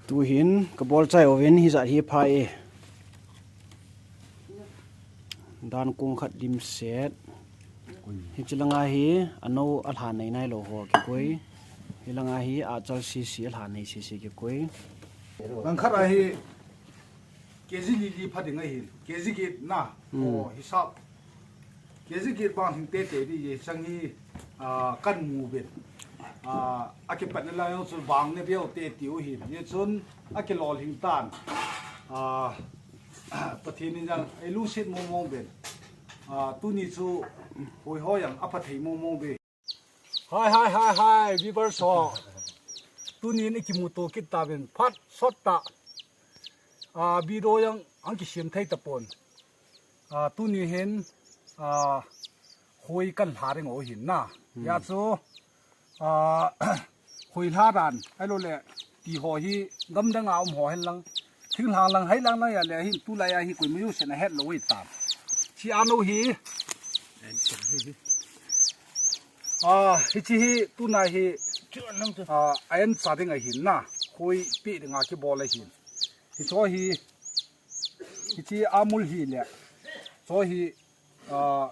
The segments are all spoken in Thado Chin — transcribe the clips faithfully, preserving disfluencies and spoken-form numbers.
Tuhin ka bol chai uvin hijat hi pha e. Dan kong khat dim set. Hichi langa hi ano alha nei nai lou ho kikoi. Hilanga hi achal sisi alha nei sisi kikoi. Langkhat a hi K G li li pha ding ahin. K G get na. Hmm. Oh, hisap. K G get bang hing te te di ye chang hi, ah, kan mu ben. Ah, akipatna lai chu bang ne beo te ti u hin. Ye chun akilol hing tan. Ah, Pathen in jang ei lu sit mong mong ben. Ah, tuni chu hoi ho yang apha thei mong mong be. Hai, hai, hai, hai, viewers ho. Tunin ikimuto kit ta bin phat sot ta. Ah, video yang ang kisim thei ta pon. Ah, tuni hin, ah, hoi kan hla ring o hin na. Hmm. Ya chu, ah, hoi hla dan, ai lo le, ti ho hi, gamdang a um ho hen lang. Thinglhang lang, hai lang na ya le hin, tulai a hi, koima jousen ahet lou ui tam. Chi ano hi, ah, hichi hi, tuna hi, ah, a en cha ding ahin na, hoi pi ding a kibol ahin. Hicho hi, hichi amul hi le, cho hi, ah,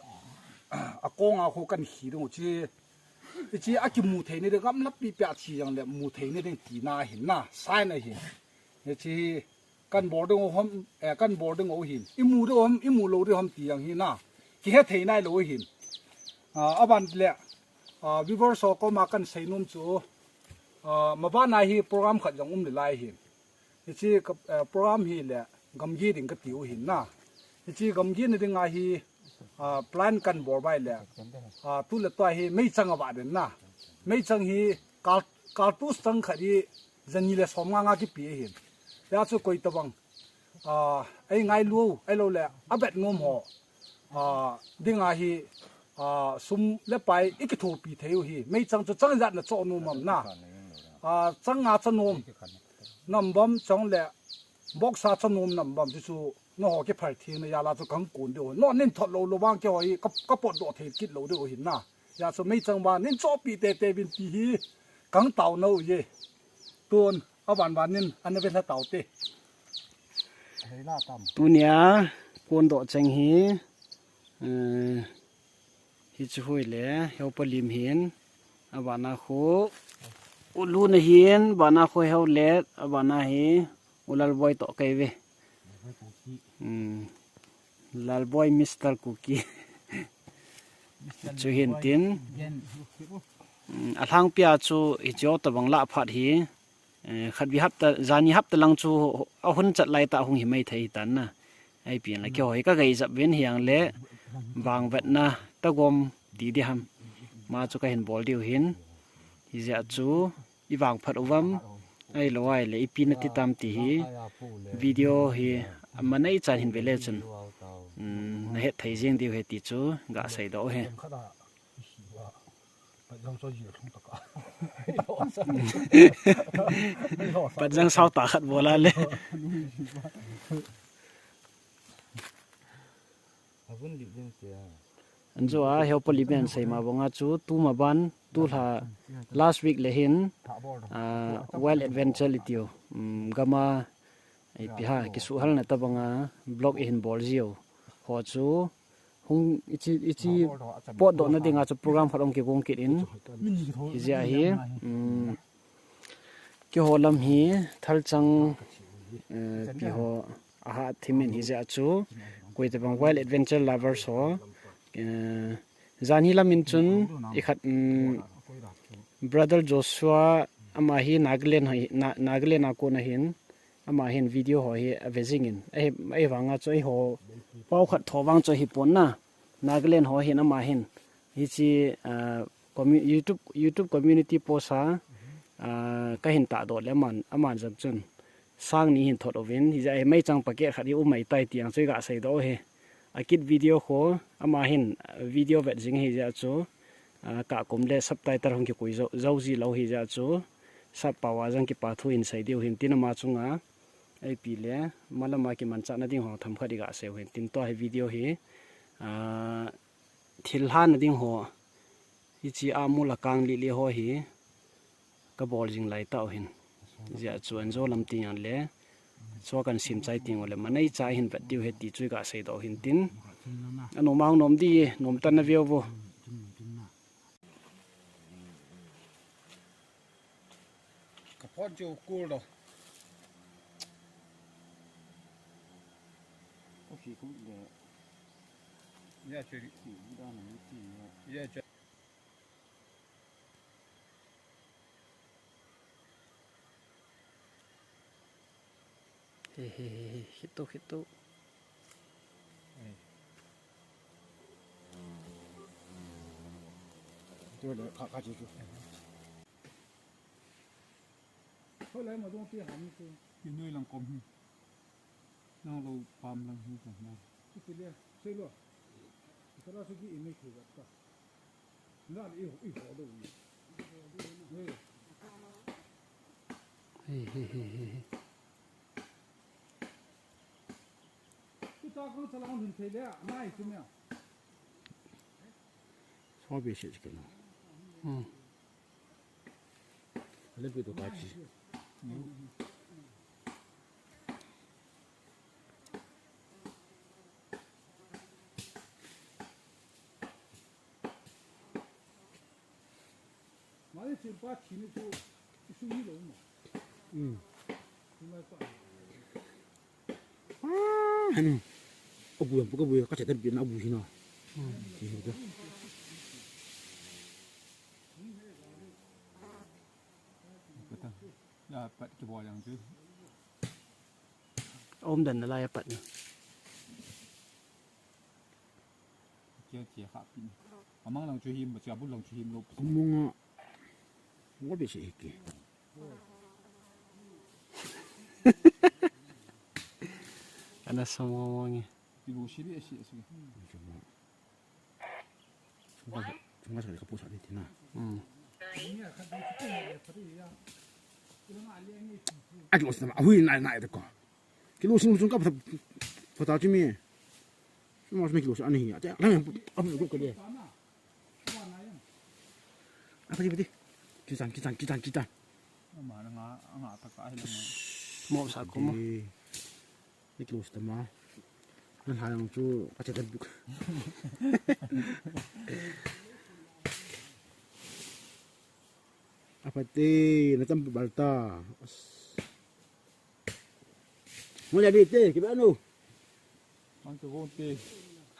akong a ho kan hi ding chi, hichi akimu thei ni ding, gamla pi pi a chi jang le, mu thei ni ding tina hin na, sign ahin. Hichi hi, kan bol ding u hom, eh, kan bol ding u hin. Imu ding u hom, imu lou ding u hom ti jang hi na. Kihe thei nai lou hin. Ah, aban le, ah, viewers ho koma kan sei nom chu, ah, maban a hi program khat jong um le lai hin. Hichi ka, eh, program hi le gamgi ding kati u hin na. Hichi gamgi na ding a hi, ah, plan kan bol bai le. Ah, tu le tua hi meichang ava den na. Meichang hi kar-, kartus chang khat hi jani le som nga nga kipi hin. Ya chu koi tabang. Ah, ei ngai lu, ai lo le, abet nom ho. Ah, ding a hi, ah, sum le pai ikithopi thei u hi. Meichang chu chang jat na cho nom am na. Ah, chang nga cha nom. Nam bam chang le, box a cha nom nam bam chu chu, na ho kiphal thei na ya la chu kang kun deu. No nin thot lou lou bang ke ho hi, ka, ka pot do thei kit lou deu hin na. Ya chu meichang ba, nin chopi te te bin ti hi, kang tau nau ye. Tun, aban ban nin, ana ve hla tau te. Tunia, kon do cheng hi, eh, hichi hoi le, heupa lim hin, abana khu, u lu na hin, bana khu heu le, abana hi, u Lalboi to kai ve. Hmm. Lalboi Mister Kuki. Chu hin tin. Hmm, alhangpia chu hichi o tabang la phat hi. Eh, khat vi hapta, jani hapta lang chu ahun chat lai ta hung hi mai thei tan na. Ai pian la kihoi ka gai jap ven hiang le bang vet na ta gom ti di ham. Ma chu ka hin bol diu hin. Hi ja chu i vang phat uvam. Ai lo ai le ipi na ti tam ti hi. Video hi ama nei chan hin ve le chun. Hmm, na het thei jing diu he ti chu ga sei do he. Patjang sao ta khat bola le. Anjo a, heupa li men sei ma banga chu, tuma ban, tulha last week le hin, ah, wild adventure itiu, um, gama, ipi ha, kisuhal na tabanga, blog ihin bol jiu. Ho chu, hung ichi, ichi potdoh na dinga chu program khat hung kigong kit in. Hijeh a hi, um, keiho lam hi thalchang, eh, pi ho aha thim in hijeh a chu koi tabang wild adventure lovers ho, eh, jan hi lam in chun ikhat, um, Brother Joshua ama hi Nagaland ho hi, Na-, Nagaland a kon ahin. Ama hin video ho hi ave jing in. Ahi, ahivanga chu eiho pao khat tho vang chu ahi pon na. Nagaland ho hin ama hin. Hichi, ah, commu-, YouTube, YouTube community post a, ah, ka hin tahdoh le aman, aman jong chun. Sang ni hin thot uvin. Hijeh a hi meichang packet khat hi um mai tai ti ang chu iga seidoh u hi. Akit video kho, ama hin, video vet jing hijeh a chu. Ah, ka kum le subtitle hung kikoi jou, jou ji lou hijeh a chu. Sap pao a jong kipa thu hin sei diu hin tin ama chunga. Ipi le, malam a kimanchah na ding ho themkhat iga sei u hin tin tua hi video hi, ah, thil hana ding ho, hichi a mul a kang lili ho hi, ka bol jing lai tau hin. Jia chu anjo lam ti ngan le. Chua kan sim chai ting u le, manei cha hin vet diu ahi ti chu i ga seidoh u hin tin. Anom a hung nom di e, nom tan na veu vo. Ka phone chu kul lo. Ko khi ko le. Ya chu. Khi da na ni ti ya. Ya chu. He, he, he, he. Khit to, khit to. Chu le, kha, kha chu chu. Khoi lai ma dong ti ham chu. Ki noi lang kom hi. Nang lo pam lang hi ta na. Chu ti le, sei lo. Ka ra su ki i mai khu gat ka. He, he, he, he, he. Sua be se ke na. Hmm. Lampi to ka chi. Mari chimpa chini chu isu ni lo ma. Hmm. Chimpa pa. Ah, hanu. Agu yang, agu yang, ka chatan pin agu hina. Hmm. Chi hi da. Kata. Ya, pat kibol yang chu. Om dan na lai a pat na. Chia chia kha pin. Amang lang chu him, chia bu lang chu him lo. Among a. Ngo be se ke. Ana samo mo nge. Ti bu si bi si si. Chunga, chunga sa le ka pu sa ni ti na. Hmm. Aki lo sa ma, hui nai nai de ko. Kilo sing sung ka pha, pha ta chi mi. Suma suma kilo sa ani ya. Te, la mi, apu ko ke de. Apa di, apa di? Kitan, kitan, kitan, kitan. Ama nga, nga ta ka hi la. Mo sa ko mo. Ni kilo sa ma. Nan ha yang chu ka che ta buk. Apa te, na tam bal ta. Mo le di te, ki ba no. Ang ke bon te.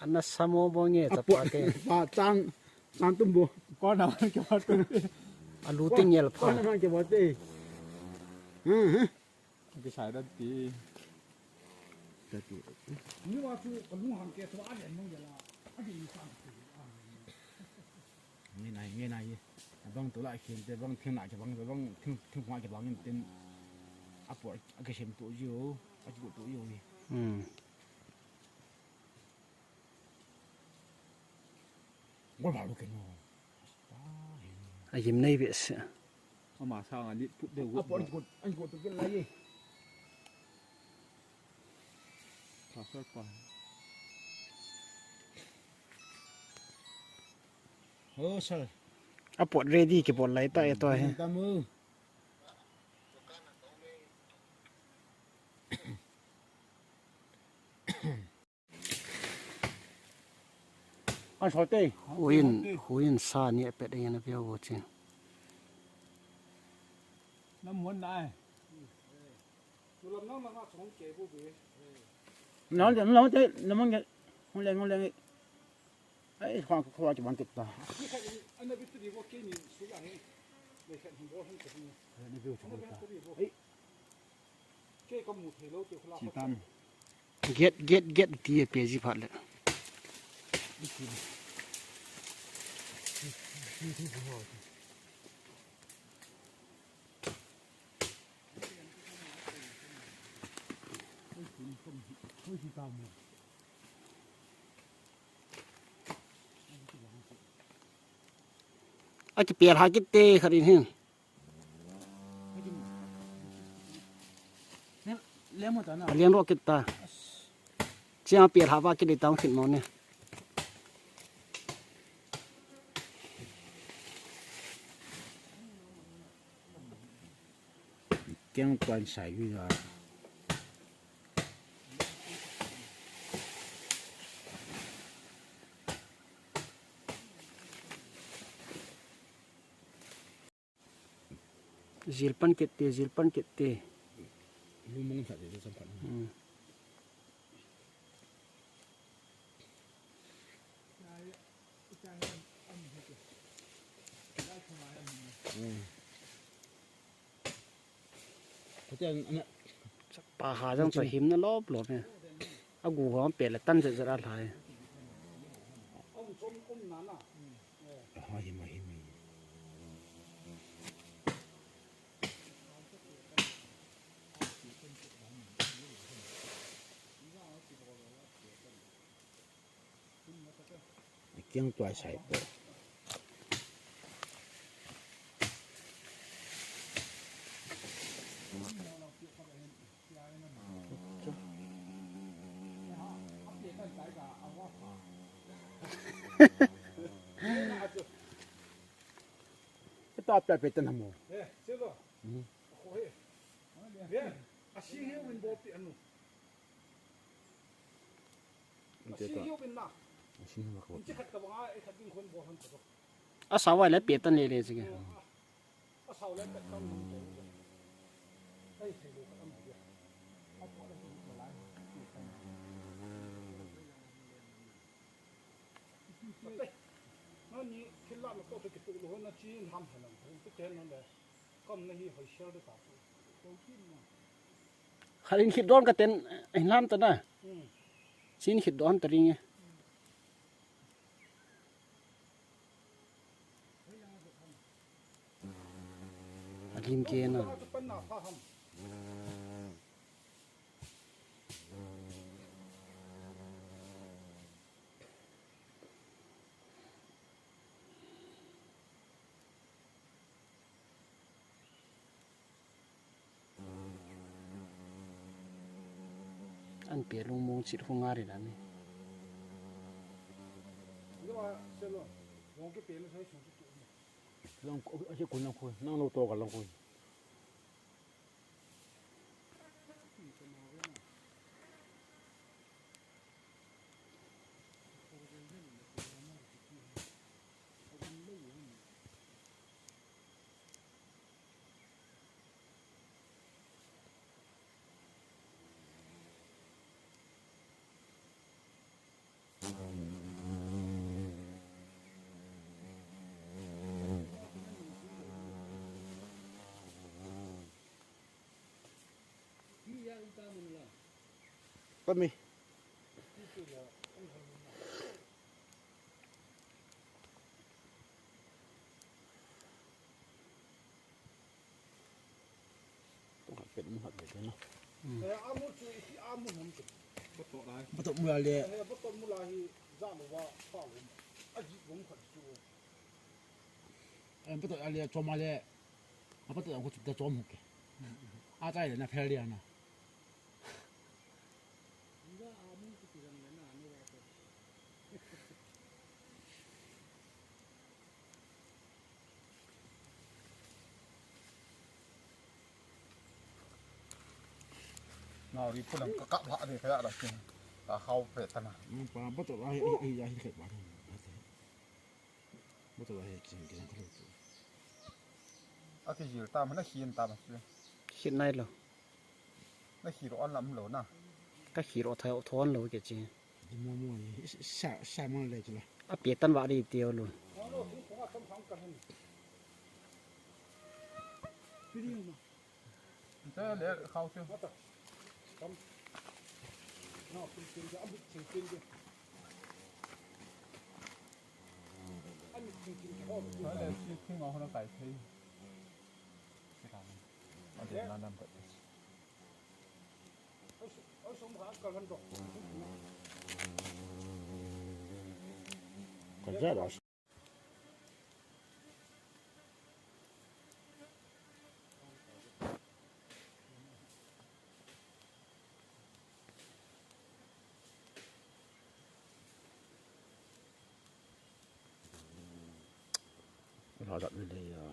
Ana samo bo nge ta pa ke. Pa chang, chang tum bo. Ko na ke ba tu. Alu ting yel pa. Ko na ke ba te. Hmm. Ke sai da ti. Da ti. Ni wa chu ka lung hang ke chu a len mong ya la. A di ni sa. Nge nai, nge nai. Abang tu la khin te bang thing na ke bang, bang thing, thing hua ke bang in tin. Apo a ke sem tu yo, a ke tu yo ni. Hmm. Gol ba lu ke no. A yim nei be se. Ama sang a lit put de. Apo a ke, a ke tu ke la ye. Pastor pa. Oh, sir. Apot ready kibol lai ta e to he. Tamu. An sote. Huin, huin sa ni apet e na pia wo chin. Lam mon nai. Nang, nang, nang, nang, nang, nang, nang, ai, khang khua chu ban kit ta. Ni view chu ta. Ai. Chi tam. Get, get, get ti pe ji phat le. Aki pel ha kit te khat in hin. Alian ro kit ta. Chia pel ha va kit le tang kit mo ne. Keng tuan sai ui a. Zil pan kit te, zil pan kit te. Lu mong sa te, lu sam pan. Hmm. Hmm. Kote an, an. Paha jang chu him na lop lop e. Agu ho pe le tan je je a lhai. Aha, him, him. Keng tuai sai po. Kita pe pe tan mo. Eh, silo. Hmm. Ko he. He. Asi he win bo pi anu. Ante ta. Asi hi bin na. Asi hi ma ko. Inchi khat ka banga, e khat ding khon bol han ko. Asao le pe tan le le chi ke. Asao le pe tan. Ai, thei lo ka am dia. Apo le ki lai. Nani thil la na ko ke tu lo na chi ham han. Ko te na le. Kam na hi hoi share de ta. Ko ki na. Khat in khit don ka ten, eh, lam ta na. Hmm. Sin khit don ta ring e. Alim ke na. An pe lung mong chit hu nga ri la ni. Lang ko, a che kun lang ko, nang lo to ka lang ko. Kami. Tung khat pet mu khat pet na. Hmm. Eh, amu chu iti amu ham chu. Batok mu la le. Eh, batok mu la hi ja lo wa pha lo. Aji bom khat chu. Eh, batok a le chom a le. A batok a ko chu ta chom ke. A chai le na phel dia na. Nau ri pulang ka kap ha ni kaya la kin. Ka hau pe ta na. Hmm, pa, pa to ai, ai, ai, ai, ai, pa. Motor a hi kisan, kisan ka lo tu. A kijil ta ma, na khin ta ma chu. Khin nai lo. Na khi ro an lam lo na. Ka khi ro thai thon lo ke chi. Di mo mo ni, sa, sa mo le chu la. A pe tan va ri ti lo. Video ma. Te le khau chu. Te le chi thing a hona kai thei. Te ta. A de na nam ka. Ka ja ba. Hala dat ni le ya.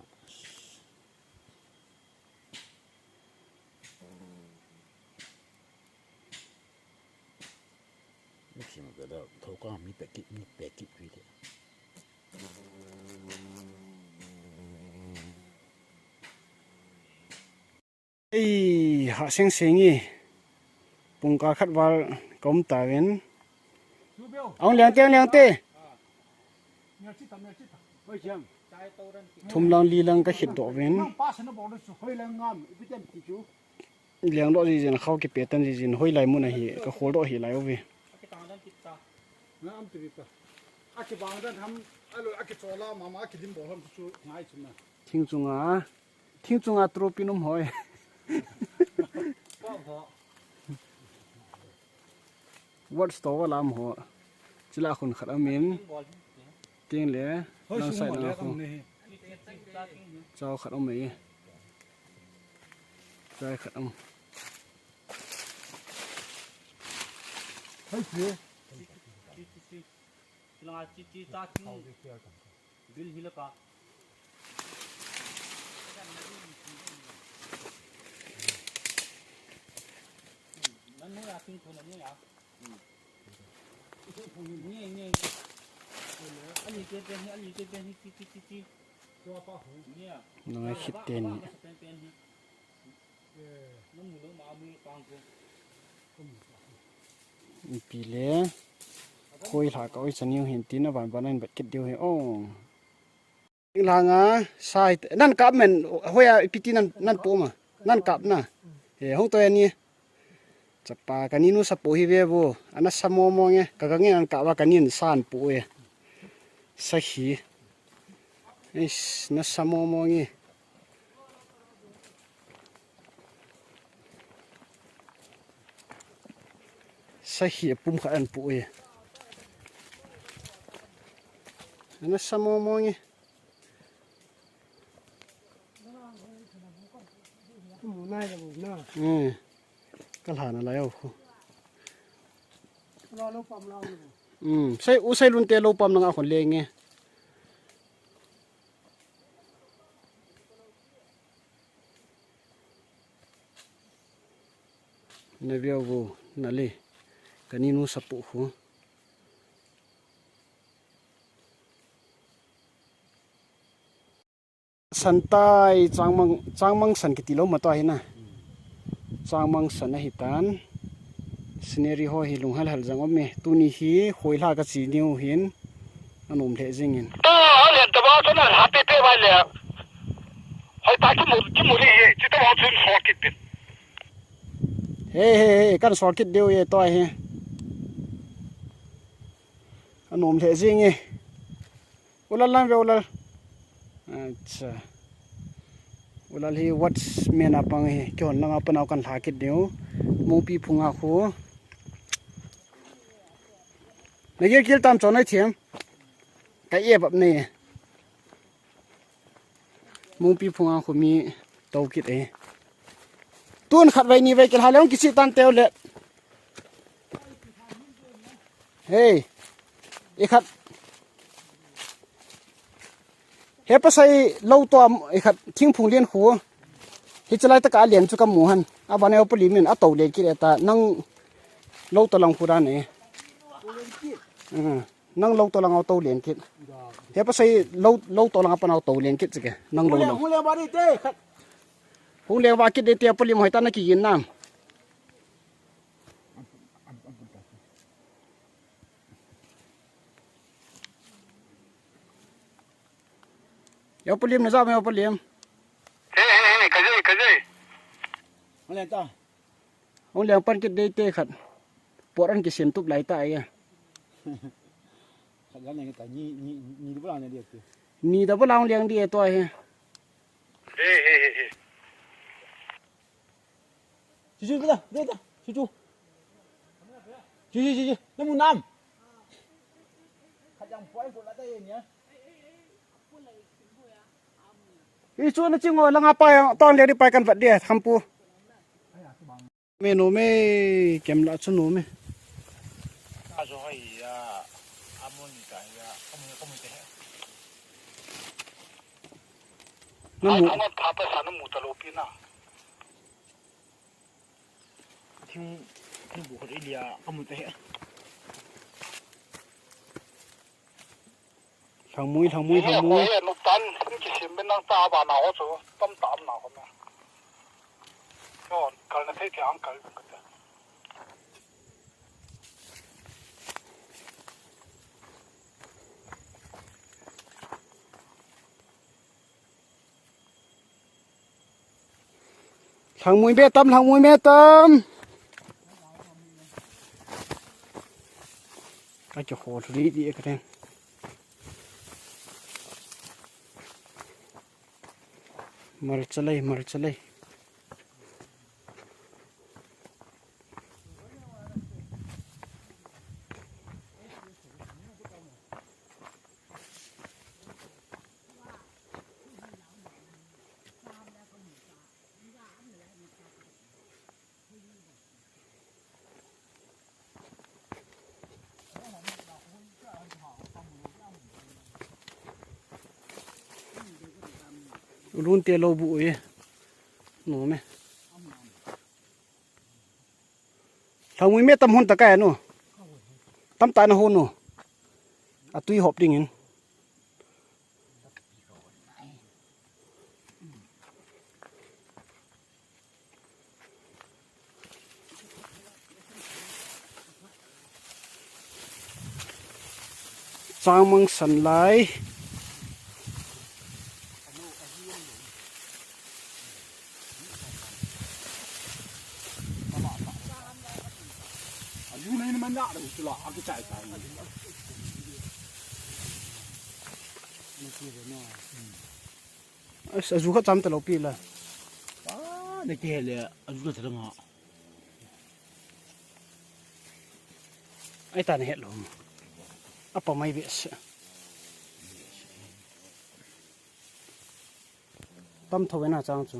Thim ka da, thokang mi pekit, mi pekit pi de. Ei, ha seng seng e. Pungkah khat val ka um tauvin. Ang liang te, ang liang te. Thum lang li lang ka khit doh uvin. Liang doh jijin, khao kipe tan jijin, hoilai mun ahi, ka khol doh hi lai uve. Thing chunga, thing chunga trophy num hoi. Watch tower lam ho. Chila khun khat amin. Ting le, lang side na khu. Chao khat um mai. Chai khat um. Bil hi la ka. Nan mu ya, ting khu nan mu ya. Ni, ni. Ali te te ni, ali te te ni, ti, ti, ti, ti. Ni ya. Nang ai khit te ni. Pen, pen ni. Nan mu lo ma mu pang khu. Ipi le. Khoi lha ka oi chaniu hin tin a van van in bat kit diu hi. Oh. Langa, sai, nan kap men, hoiya ipi ti nan, nan pu ma, nan kap na. E, hung to ani. Chapa, kani nu sa pu hi ve bu, ana sa mo mo nge, ka ka nge nan kap va kani sa an pu e. Sa hi. Is, na sa mo mo nge. Sa hi pum khat an pu e. Ana sa mo mo nge. Ka lha na lai au khu. Sai, u sai lun te lo pam na nga khon le nge. Na veu vo, na le. Kani nu sa pu khu. San tai, changmang, changmang san kiti lo ma to hi na. Changmang san ahi tan. Scenery ho hi lung hal hal jang um e. Tuni hi khoi lha ka chi niu hin. Anom le jing in. To, a le ta ba to na ha pe pe ba le. Hoi ta ki mu, ki mu ri ye, chi ta ba chun so kit pe. He, he, he, kan so kit deu ye to hi. Anom le jing e. Ulal lang ve ulal. Acha. Ulal hi watchman a pang hi. Kihon langa panau kan lha kit diu. Mupi phunga khu. Na gil kil tam chon ai thiam. Ka e bap nei. Mupi phunga khu mi to kit e. Tun khat vai ni vai kil ha le ong kisi tan teu le. Hei. I khat. He pasai lo to am, i khat thingphung lian khu. Hi chalai taka lian chu ka mu han. A ban eu pali min a to lian kit e ta nang lo to lang khu dan e. Nang lo to lang au to lian kit. He pasai lo, lo to lang a pan au to lian kit chike. Nang lo lang. Hung le ba di te. Hung le ba kit de te pali mo hita na ki yin nam. Yo pali mo za mo pali. He, he, he, ka je, ka je. Hung le ta. Hung liang pan kit dei te khat. Por an kisem tup lai ta ai a. Khat lam ne ta ni, ni, ni da bula ne dia te. Ni da bula hung liang dia to he. He, he, he, he. Chu chu da, da, da. Chu chu. Chu chu chu chu. Na mu nam. Khat yang poi ko la ta ye nia. I chu na chingo langa pa yang tong le di pai kan vat dia thampu. Me no me, kem la chu no me. A zo hai ya, a mo ni ka ya, a mo, a mo te he. Na mo. A mo pa pa sa na mo ta lo pi na. Thing, thing bu khat i lia, a mo te he. Lhangmui, lhangmui, lhangmui. He, nutan, in kisim ben nang ta ba na ho chu, tam tam na ho na. Yo, kal na thei thei ang kal ben ka ta. Lhangmui be tam, lhangmui be tam. Ai, cho ho thuli di ka ten. Marchalei, marchalei. Ulun te lou bu e. Nom e. Lhangmui me tam hon ta kai nu. Tam ta na hon nu. Atui hop ding in. Changmang san lai. Aju nei man da da chu la a ki chai chai. As, aju kha cham ta lou pi la. Ah, na ke le, aju ka ta ma. Ai ta na het lou. Apa mai be se. Tam tho na chang chu.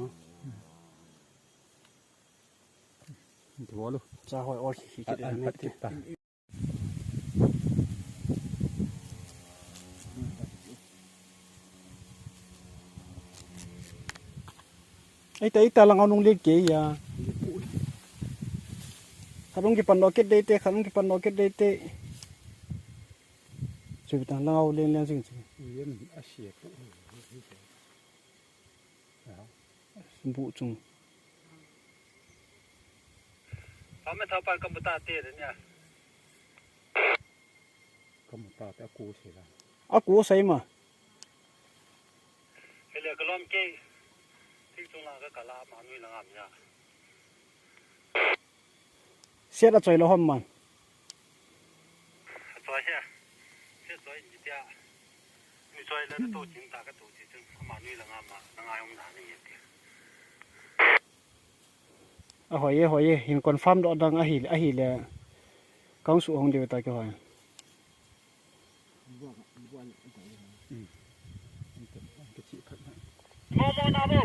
Ti bolu. Cha hoi or khi khi ke ne te. Ai ta, ai ta, langau nung le ke ya. Kharung ki pan no ke de te, kharung ki pan no ke de te. Chu ta langau len len sing sing. Yen a sia pu. Bu chung. Ame thau pan kamu ta te de nia. Kamu ta te aku se la. Aku sai ma. Hele kalom ke. Thik chung la ka kala ma nui la ngam ya. Siat a choi lo hom man. A choi he. Siat choi ni tia. Ni choi la to chin ta ka to chi chung. Ma nui la ngam ma. Na ngai hom na ni ye. A hoi e, hoi e, hin confirm doh dang ahi, ahi le. Kang su hong deu ta ke hoi. Mo mo na bo.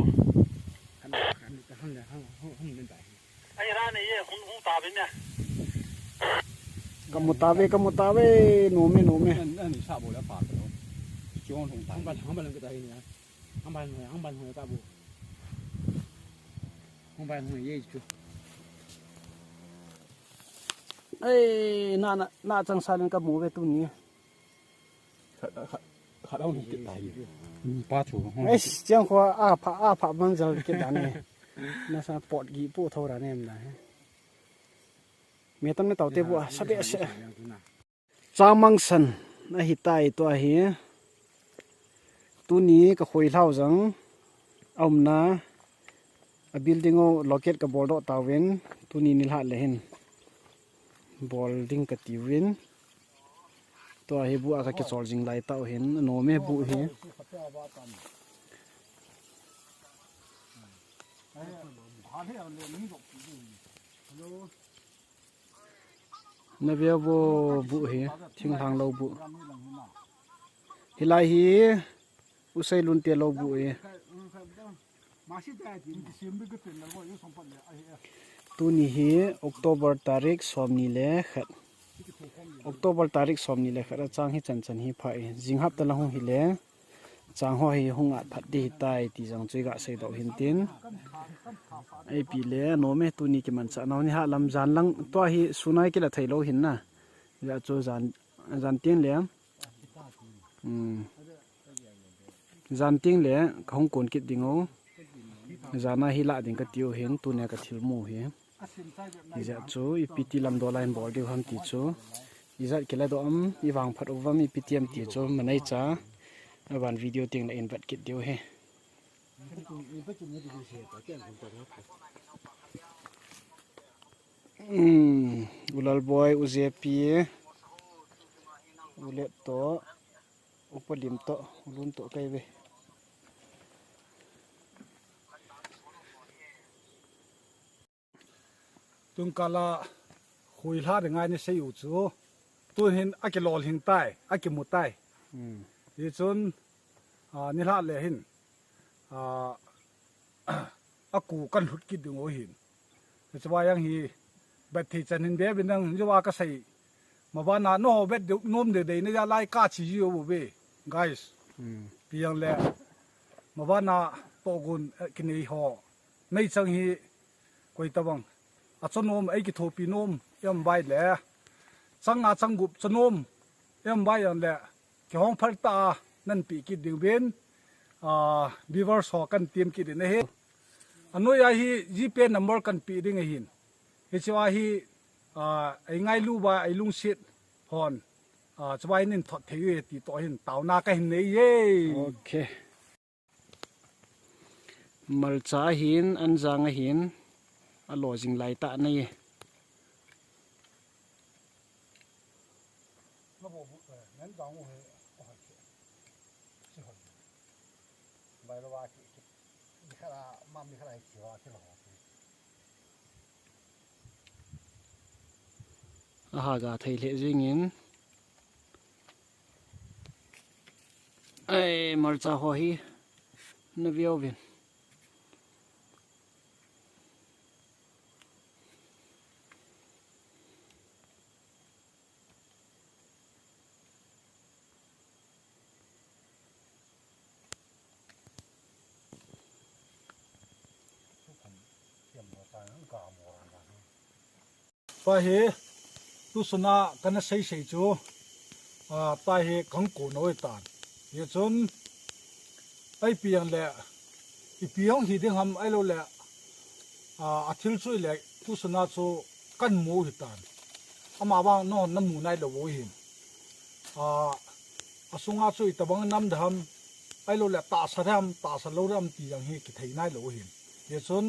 Ai ra ne ye, hung, hung ta be ne. Kamu ta be, kamu ta be, nom e, nom e. An, an sa bo le pa lo. Chong hung ta. Hang ban, hang ban ka ta ni. Hang ban, hang ban hung ta bo. Hung bai hung ye chu. Ei, na, na, na chang sa len kamu ve tuni. Khat, khat, khat hung kit tai. Pa chu. Ei, chiang kho a pha, a pha man jal kit dan e. Na sa pot gi pu tho ra nem na he. Me tam me tau te bu a, sa be se. Changmang san ahi tai tua hi. Tuni ka khoi lhau jang. A umna a building o locket ka bol doh tauvin. Tuni nilhah le hin. Bol ding ka tiuvin. Tua hi bu a ka kichol jing lai tau hin. Nom e bu hi. Hello. Na veu vo bu hi, thinglhang lou bu. Hilai hi, usei lun te lou bu hi. Tuni hi, October tarik somni le khat. October tarik somni le khat a chang hi chan chan hi pha hi. Jing hapta lang hung hi le. Chang ho hi hung at phat di hi tai ti jong chu i ga sei doh hin tin. Ei pi le nom e tuni kimanchah nau ni ha lam jan lang tua hi sunai kila thei lou hin na. Ja chu jan, jan tin le. Hmm. Jan teng le kahung kon kit ding o. Jan a hi lah ding kati u hin, tunia kathil mu hi. Hijeh chun ipi ti lamdol a hin bol diu ham ti chu. Ijat kila doh am, ivangphat u vam ipi ti am ti chu manei cha. Aban video teng le in vet kit diu hi. Hmm, U Lalboi, U J P, U Let to, U Palim to, U Lun to kai ve. Tun kala khui hla de ngai ni sei u chu. Tun hin akilol hing tai, akimu tai. Hmm. Hichun, ah, ni hla le hin, ah, aku kan hlut kit ding u hin. Hichua yang hi, bet thei chan hin be bin dang, hichua ka sei. Mabana no bet de, nom de de, na ya lai ka chi ji u be, guys. Hmm. Piang le, mabana to gun, eh, kinei ho. Mei chang hi koi tabang. A chanom, ei kithopi nom, em bai le. Chang nga chang gup chanom, em bai yang le. Kihong phal ta a, nan pi kit ding bin. Ah, viewers ho kan tim kit din ahi. Anoi a hi GPay number kan pi ding ahin. Hichua hi, ah, ei ngailu ba, ei lungsit hon. Ah, chua hi nin thot thei u e ti to hin tauna ka hin nei ye. Okay. Malcha ahin, anjang ahin, alo jing lai ta nei. Aha ga thei lheh jingin. Ai, malcha ho hi na viau vin. Tua hi, tusuna kana sei sei chu, ah, tua hi kang ko noi tan. Hichun, ei piang le, ipi hong hi ding ham ei lo le, ah, athil chu le, tusuna chu kan mu hi tan. Ama bang no na mu nai lo u hin. Ah, asunga chu itabang nam dam, ei lo le tahsa dam, tahsa lo dam ti jang hi kithei nai lo u hin. Hichun,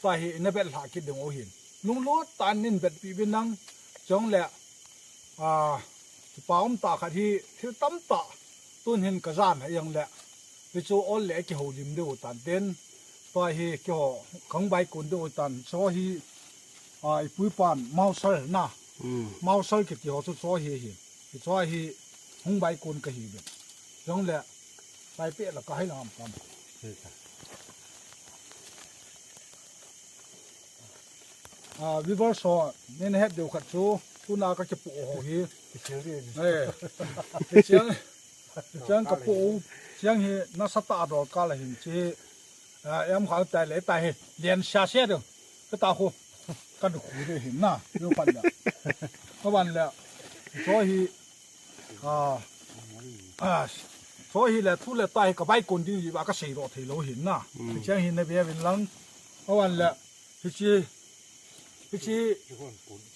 tua hi ina bet lha kit ding u hin. Lunglut tan nin bet pi bin nang, chong le, ah, kipa um ta khat hi thil tam ta, tun hin ka jan a jong le. Hichu ol le kihoulim diu tan ten, tua hi kiho kang bai kun diu tan, cho hi, ah, ipui pan, mausal na. Hmm. Mausal kiti ho chu cho hi hi. Hicho hi hung bai kun ka hi be. Jong le, bai pe la ka hai lam kam. Ah, viewers ho, nin het deu khat chu, tuna ka kipu ho hi. Kisil di. Eh, kisil. Chiang ka pu, chiang hi nasa ta dol ka la hin chi, ah, em kha tai le tai hi, lian sia sia deu, ka ta khu, ka du khu deu hin na, deu pan le. Ka ban le, so hi, ah, ah, so hi le thu le tai ka bai kon ding ji ba ka sei ro thei lo hin na. Mm. Chiang hi na be vin lang, ka ban le, Hichi, hichi,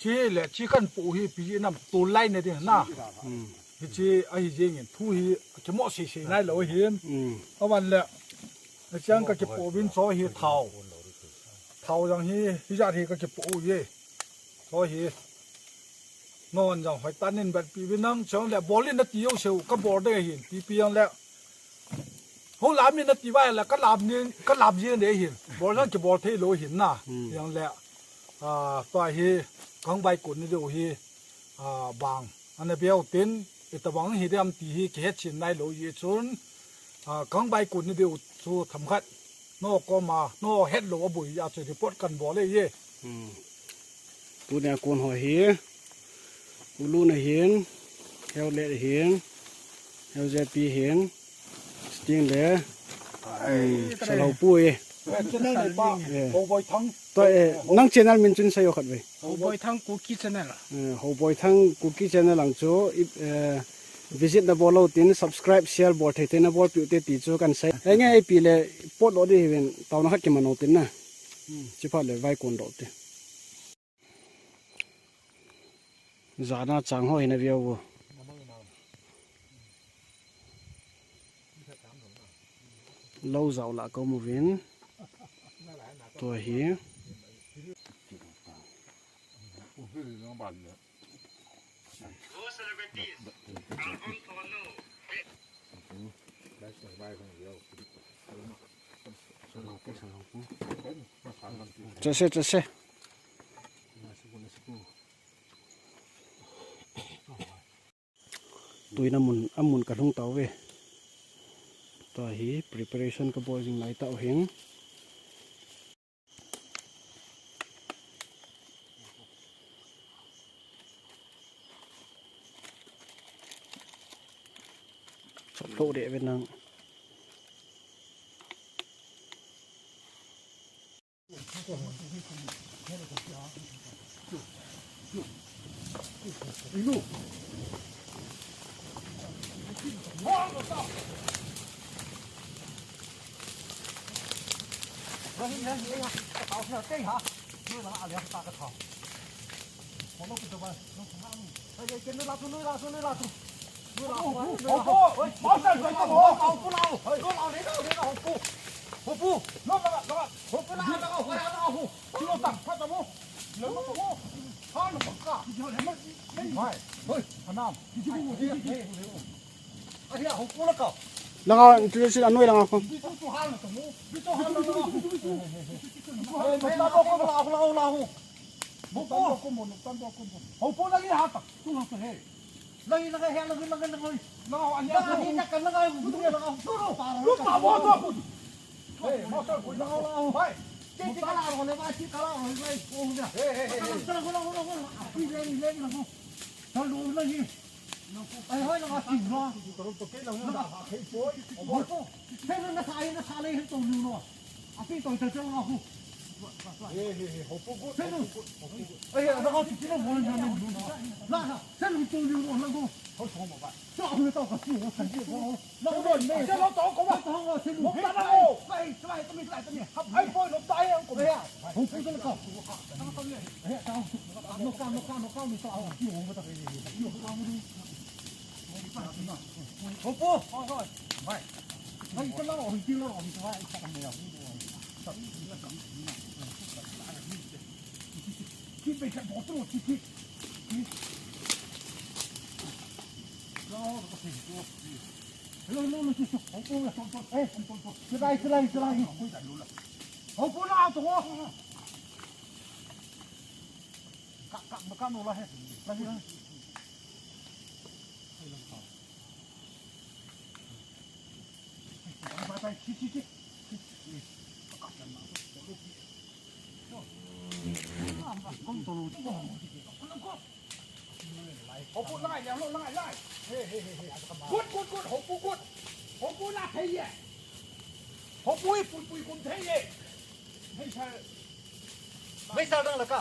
chi le chi kan pu hi pi nam tu lai ne ding na. Hmm. Hichi ahi jing in thu hi kimo sei sei nai lo hin. Hmm. Avan le, hichang ka kipu bin cho hi thao. Thao jang hi, hijat hi ka kipu ye. Cho hi. Non jang hoi tan in bat pi bin nang chong le bol in na ti yo seu ka bol de hin. Pi pi jang le. Hung lam in na ti vai la ka lam ni, ka lam jing de hin. Bol jang kibol thei lo hin na. Hmm. Jang le, ah, tua hi, kang bai kun ni deu hi, ah, bang. Ana beu tin, ita bang hi dem ti hi, kihet chin nai lo yi chun, ah, kang bai kun ni deu chu tham khat. No koma, no het lo a bui a chu report kan bol le ye. Hmm. Tunia kon ho hi, U Lun ahin, Heulet ahin, Heu J P ahin, Sting le, um, Salhou pu e. Channel nei pa, eh. Houboi Thang. Tua, eh, nang channel min chun seiyo khat ve. Houboi Thang Kuki Channel. Eh, Houboi Thang Kuki Channel ang chu, i, eh, Visit nabol lou tin, subscribe, share bol thei thei nabol piu te ti chu kan sei. Henge, ipi le pot lou di hiven, taona khat kiman lou tin na. Chiphat le vai kon lou te. Jana chang ho hina viau vo. Lou jao la ko mu vin. Tua hi. Chase, chase. Tuin amun, amun ka lhung tauve. Tua hi preparation ka bol jing lai tau hin. Chop lou de ve nang. Langa, tu si anoi langa ko. Houpu lagi hata. Lagi lagi he, lagi lagi. Lagi na kan lagi. Lu pa bo to. Hey, mo sa ko. Lagi lagi. Hey. Ti ti kala ro le ba ti kala ro le. Oh ya. Hey hey hey. Kala kala kala kala. Api le le le ko. Sa lu lagi. Ai hoi langa ti lo. Ko to ke langa ha kai poi. Houpu. Hey na sa ai na sa le he to lu lo. Api to ta ta langa hu. Hey hey hey, houpu good. Hey, houpu good, houpu good. Hey, na ka ti ti lo mo na na. Na na, sa lu to lu lo na ko. Hoi so mo ba. Sa lu to ka ti ho sa ti ho. Na ko mo, sa lu to ko ba. Sa lu. Mo ta na ko. Sai, sai, ta mi, sai, ta mi. Ai, poi lo ta he ko. Hey, houpu to ka. Hello, hello, hello, hello. Houpu na to. Ka, ka, ka no la he. La he. Bye, bye. Chi, chi, chi. Houpu, langai, langai, langai. Hey, hey, hey, hey. Good, good, good. Houpu, good. Houpu la thei ye. Houpu hi pui, pui kum thei ye. Hei sa. Hei sa dang la ka.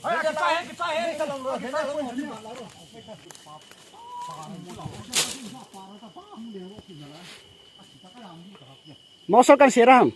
Hei sa, hei sa, hei sa. Hei sa dang la, hei sa dang la. Mausa kan siraham.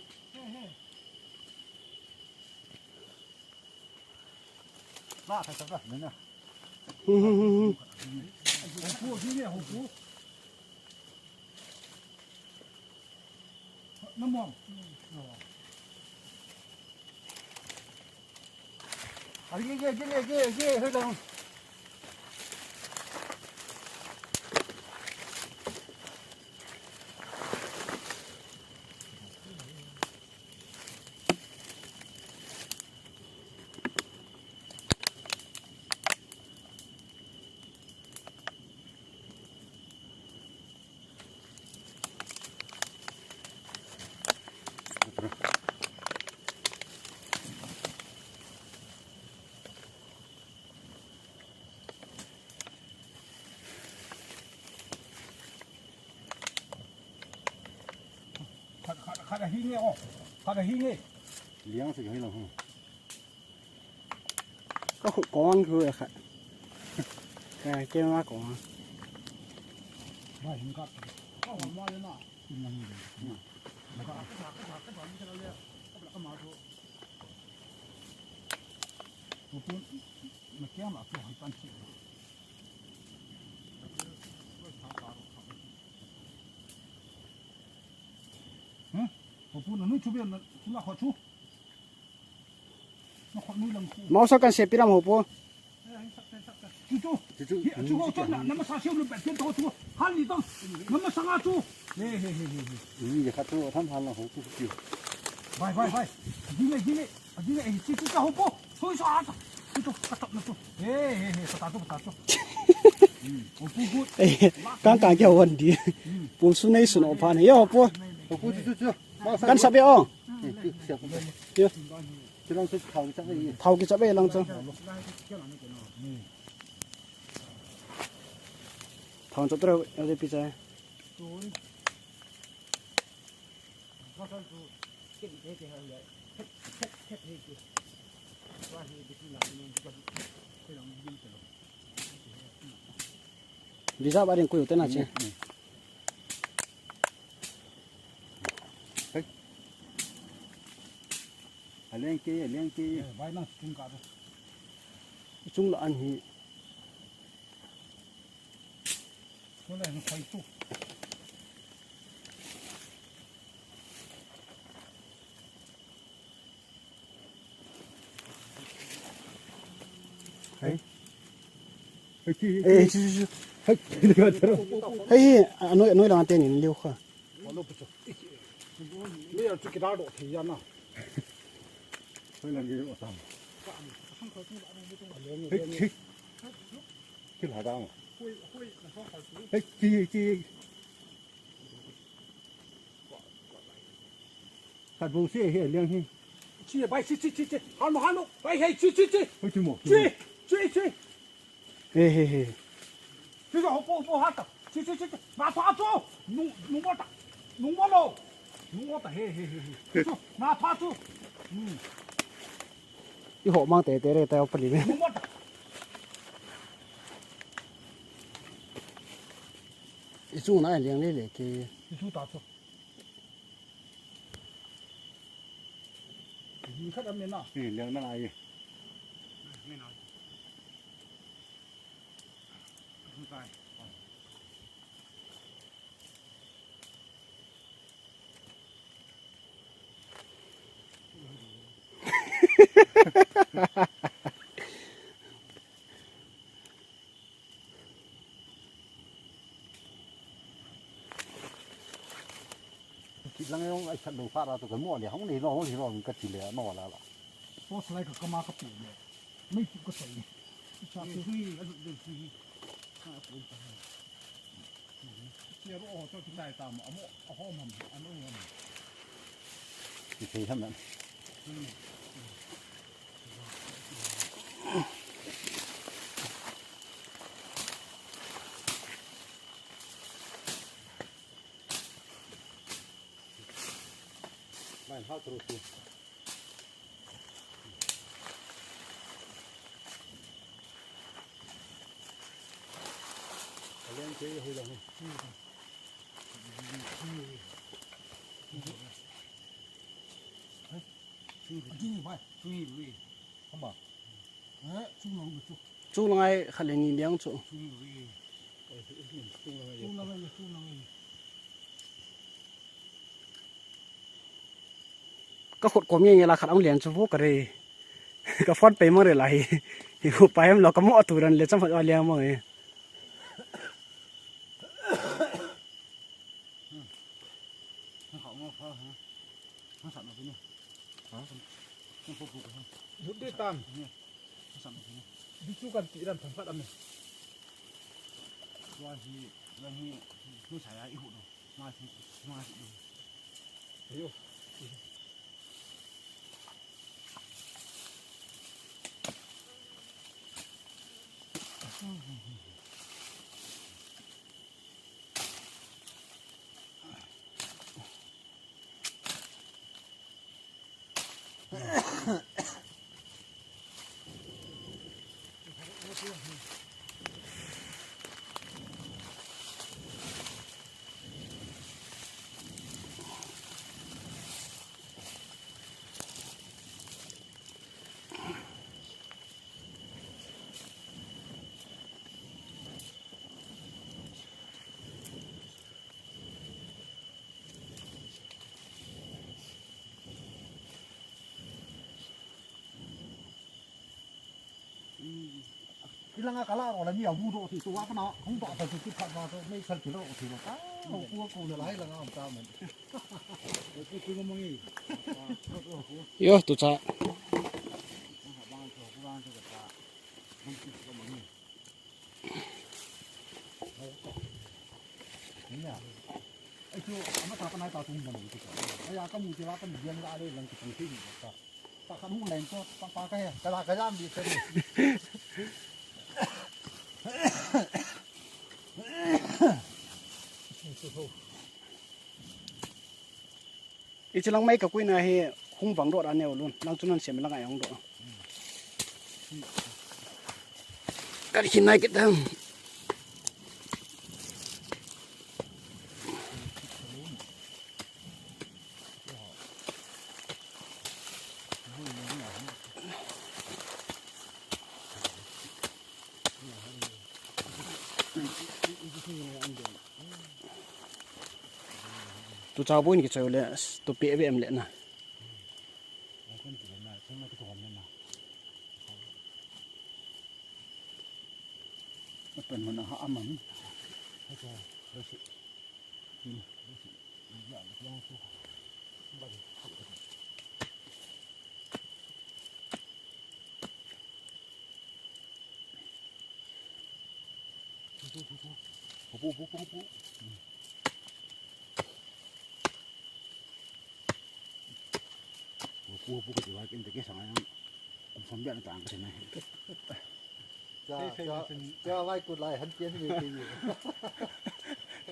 Khat, khat, khat ahi nge o. Khat ahi nge. Liang si kahi lo hu. Ka khu kong khu a khat. Ka ke ma kong. Huh? Papu, na nui chu be, na, chu la kho chu. Na kho nui lang chu. Mausa kan se piram ho po. Chu, chu. Chu, chu. Hi, chu ho chu, na, na masa siu lu bet chu ho chu. Hal ni tong. Na masa nga chu. He, he, he, he, he. Ni ya kha chu tham hal na ho chu chu. Bai, bai, bai. Ding le, ding le. Ding le, eh, chu, chu, chu ho po. Chu, chu, ah, chu, chu, ka tap na chu. He, he, he, ka ta chu, ka ta chu. Hmm. Ho po good. Eh, kang kang kia wan di. Hmm. Pum su nei sun o phan. Yo, po. Ho po chu, chu, chu. Kan sa be o. Yo. Thao kicha be lang cha. Thao cha tra ele pi cha. Visa ba ding kui u te na che. Hei. A leng ke, a leng ke. Eh, vai na chung ka. Chung la an hi. Chung la an khai tu. Hei. Hei, chi, chi. Eh, chi, chi, chi. Hei, chi, chi, chi. Hei, a noi, noi lang te ni liu kha. Wa lo pu chu. Ni ya chu ki da do thei ya na. Hei, lang ki o tam. Hei, chi. Ki la da ma. Hei, chi, chi. Khat bou se he liang hi. Chi, bai, chi, chi, chi, chi. Hal mo, hal mo. Bai, hei, chi, chi, chi. Hoi, chi mo. Chi, chi, chi. He, he, he. Chi, chi, ho po, ho po, ha ta. Chi, chi, chi, chi. Na tha chu. Nu, nu mo ta. Nu mo lo. Nu mo ta, he, he, he, he. Chu, na tha chu. Hmm. I ho mang te te re ta pa ni me. Nu mo ta. I chu na liang le le ke. I chu ta chu. Ni khat a me na. Ni liang na ai. Me na. Ni kai. Kit lang jong ai khat lo pha ra chu ka mo le hong le lo, hong le lo ka ti le no la la. Post lai ka kama ka pu le. Mei chu ka sai. Sa tu. Sui, a lut de sui. Ka pu ta. Sia ro ho chu ki tai ta mo, amo, a ho mam, a no mam. Ki thei ham na. Mai hao tru tu. Kalian ke hui lang. Hui, hui. Hamba. Eh, chung lang chu. Chung lang ai khat le ni liang chu. Chung lang ai. Chung lang ai, chung lang ai. Ka khut kom nge nge la khat ang liang chu vo ka re. Ka phone pe mang re la hi. Hi hu pa em lo ka mo tu ran le cham phat wa liang mang e. Lut di tan. Di chu kan ti dan thang khat am. Tua hi, tua hi, nu sa ya i hu no. Ma hi, ma hi. Ayo. Ilanga kala ro la ni abu do ti to wa kana hung do ta ti khat ma to mei sal kilo ti lo ta. Ko ko ko na lai langa am ta man. Yo, tu cha. Ai chu ama ta kana ta tung man ti. Ai ya ka mu ti la ka mu yan la le lang ti pu ti ni ta. Ta kan hung leng to, ta pa ka he, ka la ka jam di ka ni. Ichi lang mai ka kuina hi hung vang do da neo lun, lang chu nan sem lang ai hung do. Ka ri khin nai kit dam. Tu cha boin ki chau le, tu pe ve em le na. Pen mana ha aman. Pu pu ka jiwa kin te ke sanga yang kum som bian tang ka na. Cha cha cha vai kut lai han pian ve ti.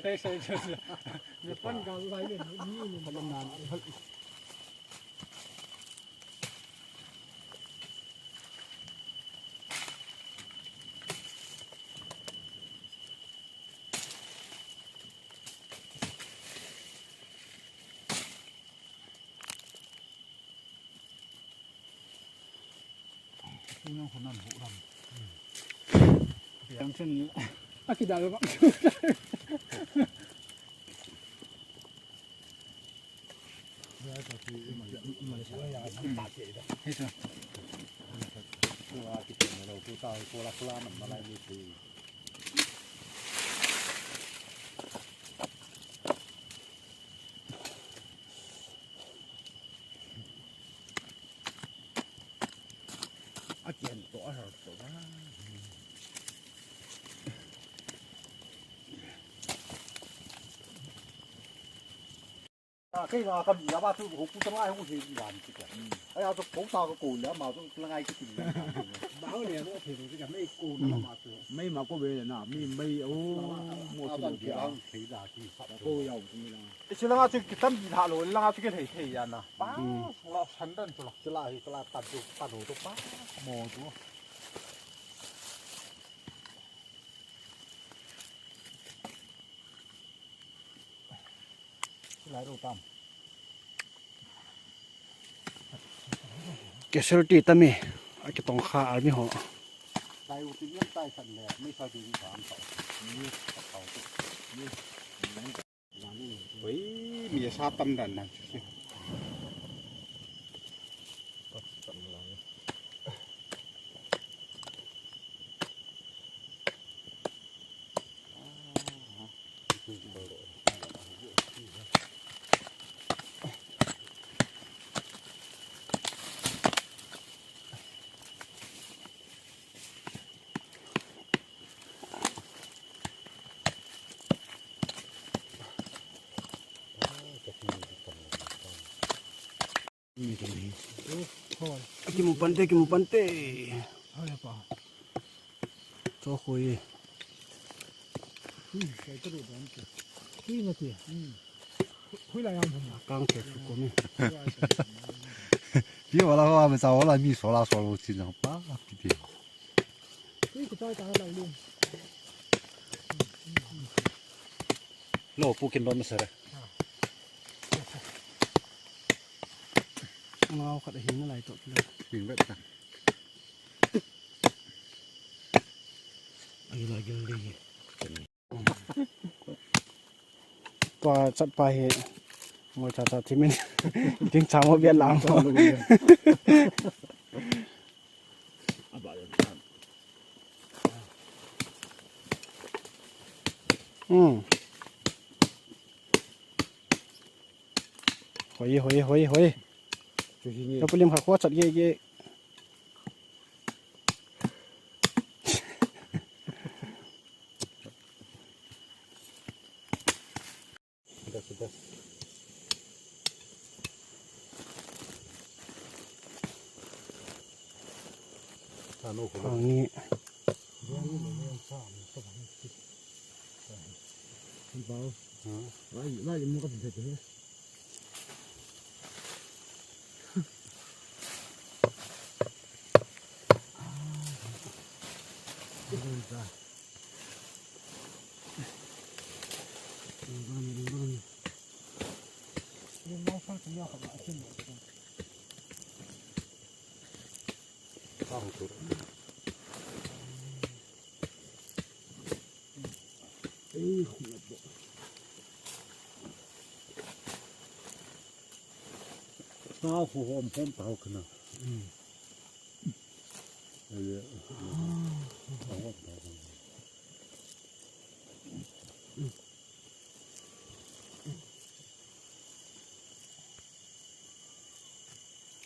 Sai sai sai. Ne pan ga lai ne ni ni. Yang sen a kidal ba. A kian to a har to ba. A kei la ka mi la ba tu ho ku ta ngai ho he di lam ti ka. Ai a to ko ta ko ko la ma to la ngai ki ti. Ba ho le no the ro ti ka mei ko na ma to. Mei ma ko ve na mi mei o mo a ti ban lo ki a. Ang thei da ki. Ko ya u ti mi la. Ichi langa chu kitam di lha lo, langa chu kithei thei ya na. Pa, la san dan chu la. Chu la hi, chu la tan chu, tan ho chu pa. Mo chu. Chu la ro tam. Casualty tami, a kitong kha army ho. Tai u ti yan tai san le, mi sa di ni sa an ta. Ni sa ta. Ni. Oi, mi sa tam dan na. Kimu pante, kimu pante. Cho khui. Kang te su ko mi. Pi wala wa me sa wala mi so la so lo chin jang pa pi pi. Lo pu kin don ma sara. Ngau khat hin na lai to kilo. Ning bet ta. Ai la gil li. Tua chat pa hi ngoi cha cha thimin. Ding cha mo bia lam. Aba le. Hmm. Hoi, hoi, hoi, hoi. Chu hi ni. Ka pulim kha kho chat ge ge. Das, das. Ano ko. Ang ni. Bao. Ha? Lai, lai mo ka tin te. Sao hu hom hom tao kana.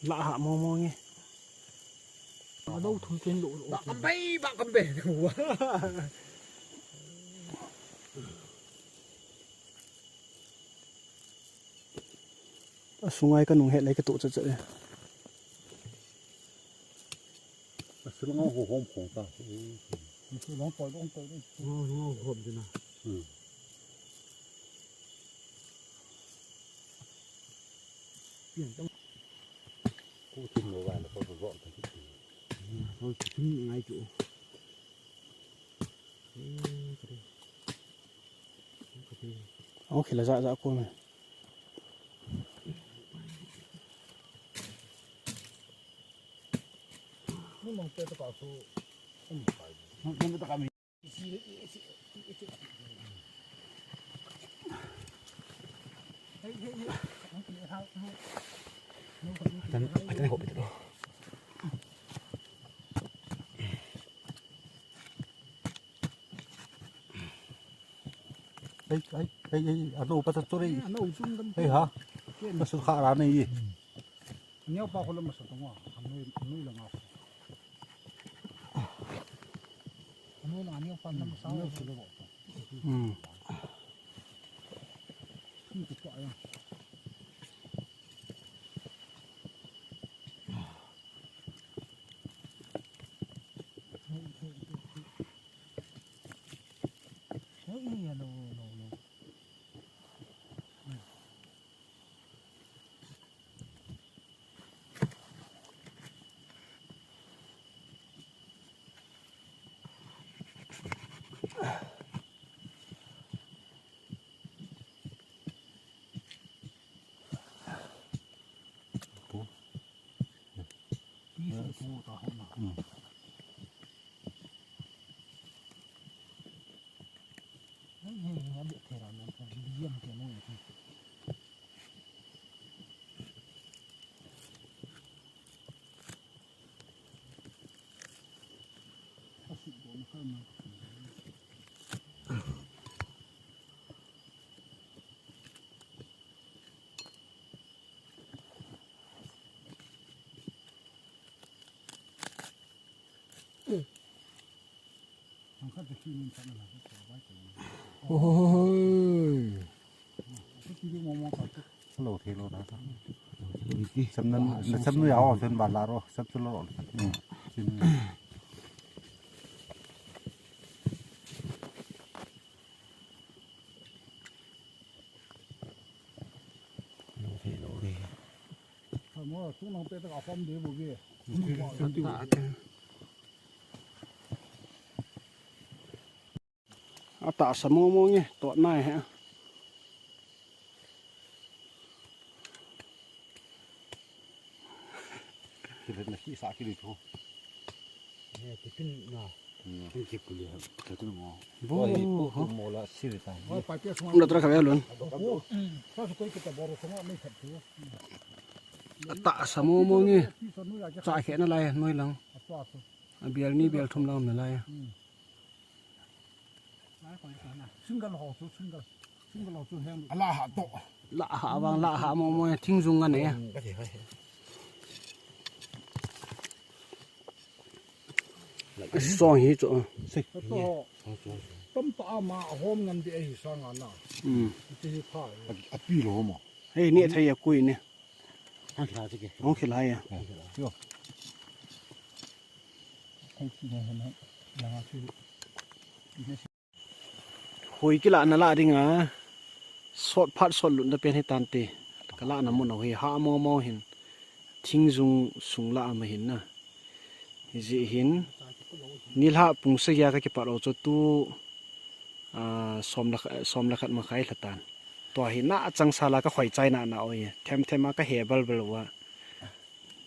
La ha mo mo nge. Ba lo thum chen lo lo. Ba kam bei, ba kam bei. Asungai ka nung het lai ka to cha cha. Asungai ho hom khong ta. Asungai poi dong poi dong. Ho ho hom dina. Hmm. Pian tong. Ku tin lo wa lo ko ro ta. Ho tin ngai chu. Ang khila ja ja ko me. Ni mong pe to ka su. Mong pe to ka mi. Atan, atan ko pe to. Ei, ei, ei, ei, ano pa sa churi. Ano chun dam. Ei ha. Masul kha ra nei. Neo pa ko lam sa tong wa. Anoi, anoi lang a. Anoi lang neo pa lam sa. Neo su lo. Hmm. Ni ko pa ya. Oi. Lo thei lo na. Sam nan, na sam nu ya o sen ba la ro, sam chu lo. Lo thei lo ve. Mo, tu nang pe ta ka form de bo ve. Ata, ata. Ata sa mo mo nge, to nai he. Kile na ki sa ki ni tho. He, tipin na. Bo. Lo tra khabe lun. Ata sa mo mo nge. Cha khe na lai noi lang. A bial ni bial thum lang na lai. Single ho chu, single. Single ho chu heng. Ala ha to. La ha vang, la ha mo mo, thing jung a ne. Ka ti hai. Song hi chu. Sei. To. Tam ta ama hom ngam de hi sang ana. Hmm. Ti hi pha. A pi lo mo. Hei, ne thei a kui ne. Hong khel hai a. Yo. Hoi kila na la ding a. Sot phat sot lut na pen hi tan te. Ka la na mun a hoi ha mo mo hin. Thing jung sung la ma hin na. Hi ji hin. Nilha pung sa ya ka ki pa lo cho tu. A, som la, som la khat ma khai lha tan. Tua hi na chang sa la ka khoi chai na na oi. Them them a ka he bal bal wa.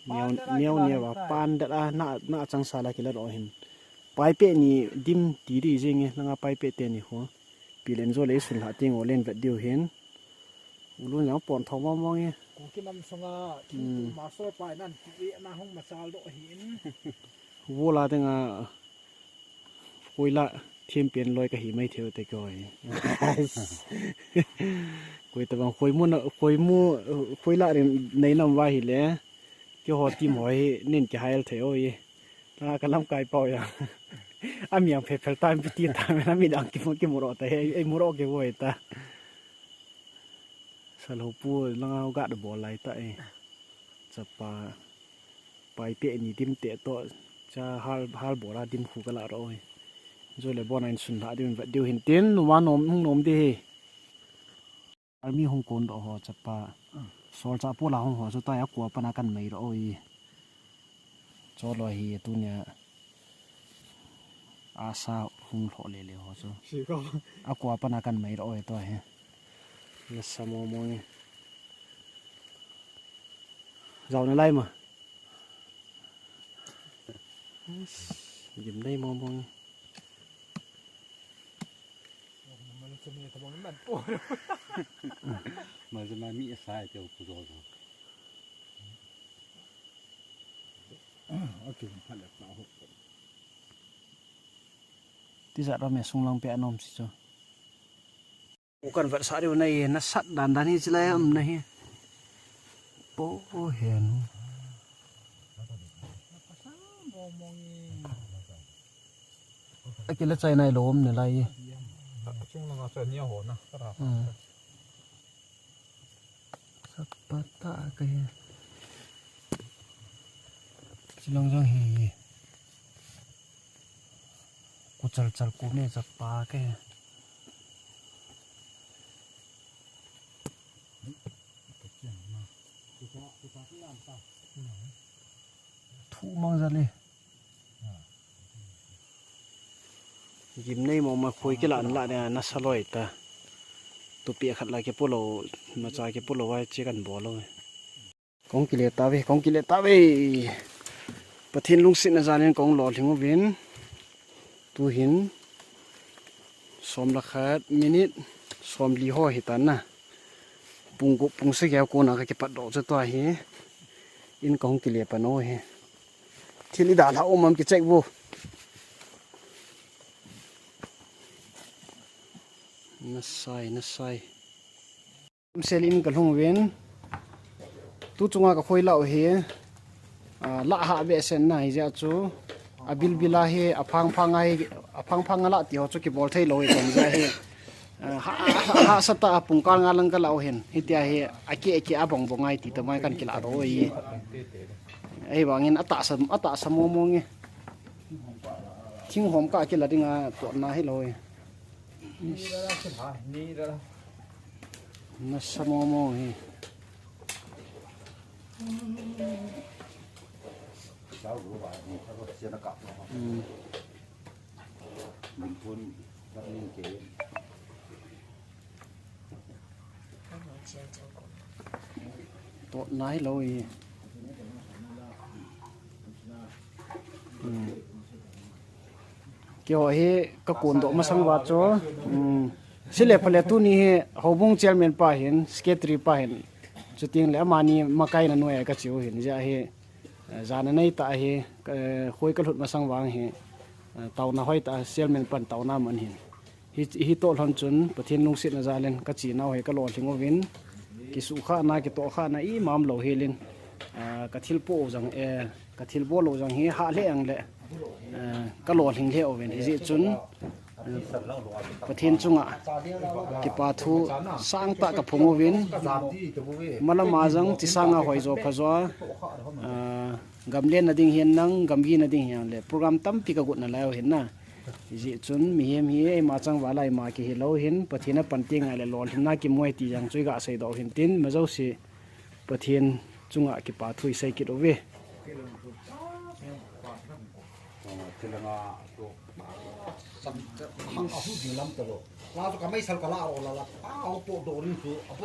Neo neo neo wa pan da la na na chang sa la ki la ro hin. Pai pe ni dim ti di jing e, langa pai pe te ni ho. Pi len jo le sun la ting o len vet diu hin. Ulun jang pon thong mong mong e. Ku ki nam sunga ki tu master pai nan ti e na hong ma sal do hin. Wo la te nga. Khoi la thim pen loi ka hi mai theu te koi. Koi ta bang khoi mu na, khoi mu, khoi la rin nei nam va hi le. Ki ho tim ho hi nin ki hail thei oi. Ta ka lam kai pau ya. A mi ang phe phel time pi ti ta me na mi dang ki mu ki mu ro ta he, ei mu ro ki voi ta. Sal ho pu langa ga da bol lai ta e. Chapa pai pe ni dim te to cha hal hal bol a dim khu ka la ro e. Jo le bon a in sun la dim vet diu hin tin numa nom hung nom di hi. Army hung kon do ho chapa. Sol cha pu la hung ho chu ta ya kua pa na kan mai ro e. Cho lo hi tu nia. Asa hung lho le le ho chu. Si ko. A kua pa na kan mai ro e to he. Na sa mo mo nge. Zau na lai ma. Gim nei mo mo nge. Mal sa mi sa te ku zo zo. Ti jat ram e sung lang pe anom si chu. U kan vat sa diu na e, na sat dan dan hi chilai um na hi. Po hen. Akila chai nai lom ne lai e. Chung langa cha nia ho na. Sapata ka hi. Chilang jong hi. Ku chal chal ku me sapa ke. Thu mang jale. Gim nei mo ma khoi kila an la ne na sa loi ta. Tupi khat la ke pulo, macha ke pulo wa chi kan bol lo. Kong kile ta ve, kong kile ta ve. Pathen lungsetna jan in kong lolhing uvin. Tu hin som le khat minute som li ho hi tan na. Pung gup pung sagi a kona ka kipat doh chu tua hi. In kong kile pan o hi. Thil i dalha um am ki check bu. Na sai, na sai. Sel in ka lhung uvin. Tu chunga ka khoi lau hi. A, la ha be sen na hi ja chu. A bil bil a hi, a phang phang a hi, a phang phang a la ti ho chu ki bol thei lo hi tong ja hi. A, ha, ha, ha sa ta a pung kal nga lang ka lau hin. Hi tia hi, a ki, a ki a bong bong ai ti ta mai kan ki la ro hi. Ei bang in a ta sa, a ta sa mo mo nge. Thing hom ka ki la ding a to na hi lo hi. Nasa mo mo hi. Hmm. To nai lo hi. Hmm. Keiho hi ka kon doh masang uva chu, um, sile phale tuni hi houbung chairman pa hin, secretary pa hin, chuteng le amani makaina noiya ka cheu hin, hijeh hin, eh, jana nei tah hi, eh, khoi ka lhut masang vang hi, eh, taona hoi tah chairman pan taona man hin. Hi, hi toh lhon chun Pathen lungsetna jal in ka chenau hi ka lolhing uvin, kisuhkhahna, kitohkhahna ima umlou hel in, ah, ka thil po u jong, eh, ka thil bol u jong hi hah lheh ang le, eh, ka lolhing lheh uvin, hijeh chun, eh, Pathen chunga kipa thu sangtah ka phong uvin, malam a jong chi sanga hoijo phajo a, ah, gamlen na ding hihen lang, gamgi na ding hihen le, program tampi ka got nalai u hin na. Hijeh chun mihem hi eima chang val a eima kihilou hin, Pathen a pan teng le lolhinna kimu ahi ti jong chu i ga seidoh u hin tin, majouse Pathen chunga kipa thu i sei kit uve.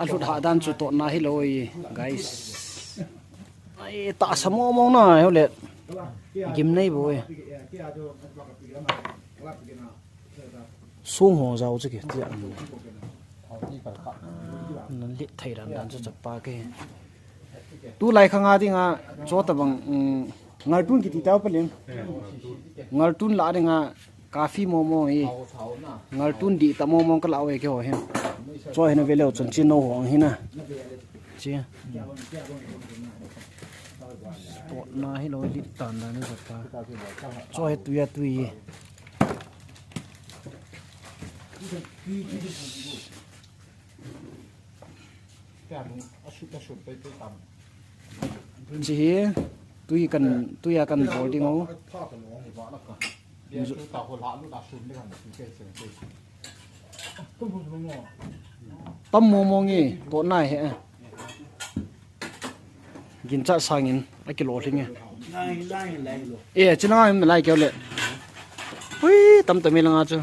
A lhut hah dan chu totna hilou e, guys. Ai, tahsa mong mong na, hile. Gimnei bou e. Song ho jao chu kiti a. Nan lit thei dan dan chu chapa ke. Tulai khang a dinga, chu tabang, um, ngaltun kiti tau paling. Ngaltun la dinga, coffee mong mong e. Ngaltun dihtah mong mong ka la u e keiho hin. Chu hin a ve leu chun chi no hong hin a. Chi. Totna hilou, lit tan dan ni chapa. Chu hi tui a tui e. Chi hi tui kan, tui a kan bol ding u. Tam mong mong e, totna hi. Ginchat sangin a kilolhing e. E, china lai keu le. Hui, tam tam e langa chu.